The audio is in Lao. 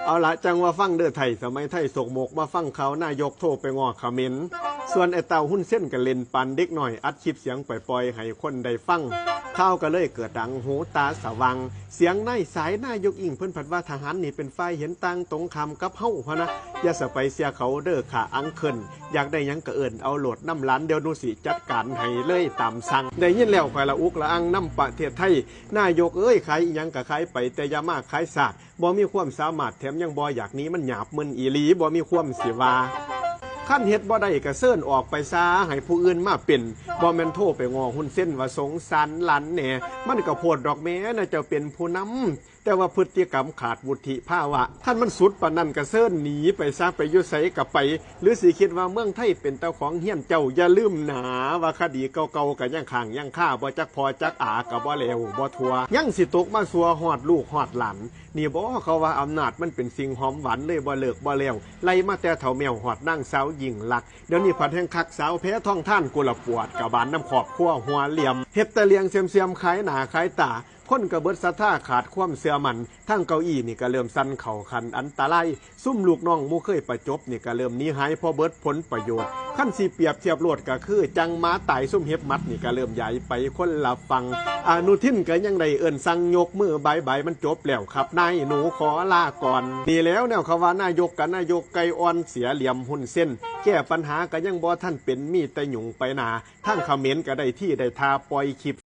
ເອົາລະ ຈັ່ງວ່າຟັງເດີໄທ ສະໄໝໄທສົກໝົກ ມາຟັງຂ່າວນາຍົກໂທໄປງໍ້ຂະເໝນ. ສ່ວນໄອ້ເຕົ້າຮຸນເຊັນກໍເຫຼັ້ນປານເດັກນ້ອຍ ອັດຄລິບສຽງໄປປ່ອຍໃຫ້ຄົນໄດ້ຟັງ. ຂ່າວກໍເລີຍເກີດດັງຫູຕາສະຫວ່າງ. ສຽງນາຍສາຍນາຍົກອີງ ເພິ່ນພັດວ່າທະຫານນີ້ເປັນຝ່າຍເຫັນຕ່າງຕົງຂ້າມກັບເຮົາພະນະ. ຢ່າສະໄປເຊື່ອເຂົາເດີຂ້າອັງເຄິນ. ຢາກໄດ້ຫຍັງກໍເອີ້ນເອົາໂລດ ນຳຫຼານດຽວໜູຊິຈັດການໃຫ້ເລີຍຕາມສັ່ງ. ໄດ້ຍິນແລ້ວຂ້ອຍລະອຸກລະອັງນຳປະເທດໄທ. ນາຍົກເອີຍ ຂາຍອີ່ຫຍັງກໍຂາຍໄປ ແຕ່ຢ່າມາຂາຍຊາດ. ບໍ່ມີຄວາມສາມາດ ແຖມຍັງບໍ່ຢາກໜີ ມັນຫຍາບມຶນອີ່ຫຼີ ບໍ່ມີຄວາມຊິວ່າ. ຄັນເຮັດບໍ່ໄດ້ກໍເຊີນອອກໄປຊາ ໃຫ້ຜູ້ອື່ນມາເປັນ. ບໍ່ແມ່ນໂທໄປງໍ້ຮຸນເຊັນວ່າສົງສານຫຼານແດ່. ມັນກໍໂພດດອກແມ້ນະ ເຈົ້າເປັນຜູ້ນຳ ແຕ່ວ່າພຶດຕິກຳຂາດວຸດທິພາວະ. ຄັນມັນສຸດປານນັ້ນກໍເຊີນໜີໄປຊະ ໄປຢູ່ໃສກໍໄປ. ຫຼືຊິຄິດວ່າເມືອງໄທເປັນຕາຂອງເຮຍນເຈົ້າ? ຢ່າລືມໜາວ່າຄະດີເກົ່າໆກໍຍັງຄ້າງຍັງຄາ ບໍ່ຈັກພໍ່ຈັກອາກໍບໍ່ແລ້ວບໍ່ທົ່ວ ຍັງຊິຕົກມາຊົ່ວຮອດລູກຮອດຫຼານ. ນີ້ບໍ ເຂົາວ່າອຳນາດມັນເປັນສິ່ງຫອມຫວານ ເລີຍບໍ່ເລີກບໍ່ແລ້ວ ໄລ່ມາແຕ່ເຖົ້າແມວຮອດນາງສາວຍິ່ງລັກ. ດຽວນີ້ພັດແຮ່ງຄັກ ສາວແພທອງທານ ກູລະປວດກະບານນຳຄອບຄົວຫົວຫຼ່ຽມ ເຮັດແຕ່ລ້ຽງເຊື່ອມໆຂາຍໜ້າຂາຍຕາ. ຄົນກໍເບິດສັດທາຂາດຄວາມເຊື່ອໝັ້ນ ທາງເກົ້າອີ່ນີ້ກໍເລີ່ມສັ່ນເຂົ້າຂັ້ນອັນຕະລາຍ. ຊຸມລູກນ້ອງໝູ່ເຄີຍປະຈົບນີ້ກໍເລີ່ມໜີຫາຍ ເພາະເບິດຜົນປະໂຫຍດ. ຄັນຊິປຽບທຽບໂລດກໍຄືຈັ່ງໝາຕາຍ ຊຸມເຫັບໝັດນີ້ກໍເລີ່ມຢາຍໄປຄົນລະຝັ່ງ. ອະນຸທິນກໍຍັງໄດ້ເອີ້ນສັ່ງຍົກມືບາຍບາຍ ມັນຈົບແລ້ວຄັບນາຍ ໜູຂໍລາກ່ອນ. ນີ້ແລ້ວແນວເຂົາວ່ານາຍົກກະນາຍົກໄກ່ອ່ອນ ເສຍຫຼ່ຽມຮຸນເຊັນ ແກ້ປັນຫາກໍຍັງບໍ່ທັນເປັນ ມີແຕ່ຫຍຸ້ງໄປໜ້າ. ທາງຂະເໝນກໍໄດ້ທີ່ໄດ້ທ່າປ່ອຍຄລິບ